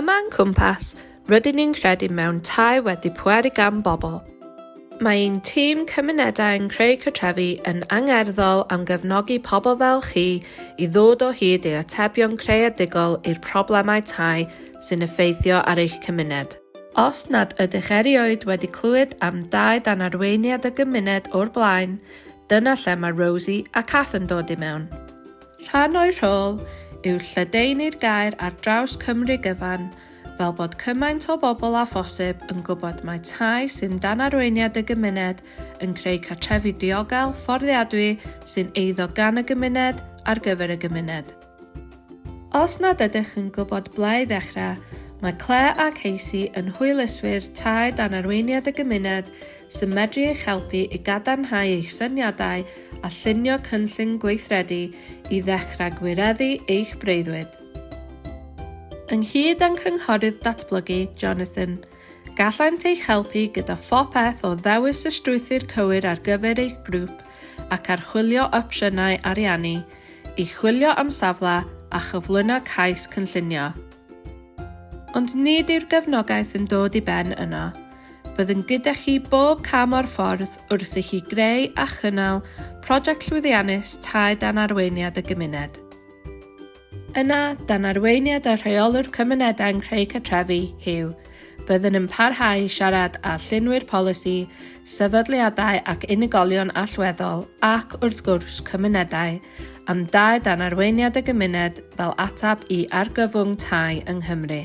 Yma yn Cwmpas, rydyn ni'n credu mewn tai wedi pweru gan bobl. Mae ein tîm Cymunedau yn Creu Cartrefi yn angerddol am gefnogi pobl fel chi i ddod o hyd i atebion creadigol i'r problemau tai sy'n effeithio ar eich cymuned. Os nad ydych erioed wedi clywed am dai dan arweiniad y gymuned o'r blaen, dyna lle mae Rosie a Kath yn dod i mewn. Rhan o'i rôl yw lledaenu'r gair ar draws Cymru gyfan, fel bod cymaint o bobl â phosib yn gwybod mai tai sy'n dan arweiniad y gymuned yn creu cartrefi diogel, fforddiadwy sy'n eiddo gan y gymuned, ar gyfer y gymuned. Os nad ydych yn gwybod ble i ddechrau, mae Claire a Casey yn hwyluswyr tai dan arweiniad y gymuned sy'n medru eich helpu i gadarnhau eich syniadau a llunio cynllun gweithredu i ddechrau gwireddu eich breuddwyd. Ynghyd â'n cynghorydd datblygu, Jonathan, gallant eich helpu gyda phopeth o ddewis y strwythur cywir ar gyfer eich grŵp ac archwilio opsiynau ariannu, i chwilio am safle a chyflwyno cais cynllunio. Ond nid yw'r gefnogaeth yn dod i ben yno. Byddwn gyda chi bob cam o'r ffordd wrth i chi greu a chynnal prosiect llwyddiannus tai dan arweiniad y gymuned. Yna, dan arweiniad y Rheolwr Cymunedau yn Creu Cartrefi, Huw, byddwn yn parhau i siarad â llunwyr polisi, sefydliadau ac unigolion allweddol ac, wrth gwrs, cymunedau, am dai dan arweiniad y gymuned fel ateb i argyfwng tai yng Nghymru.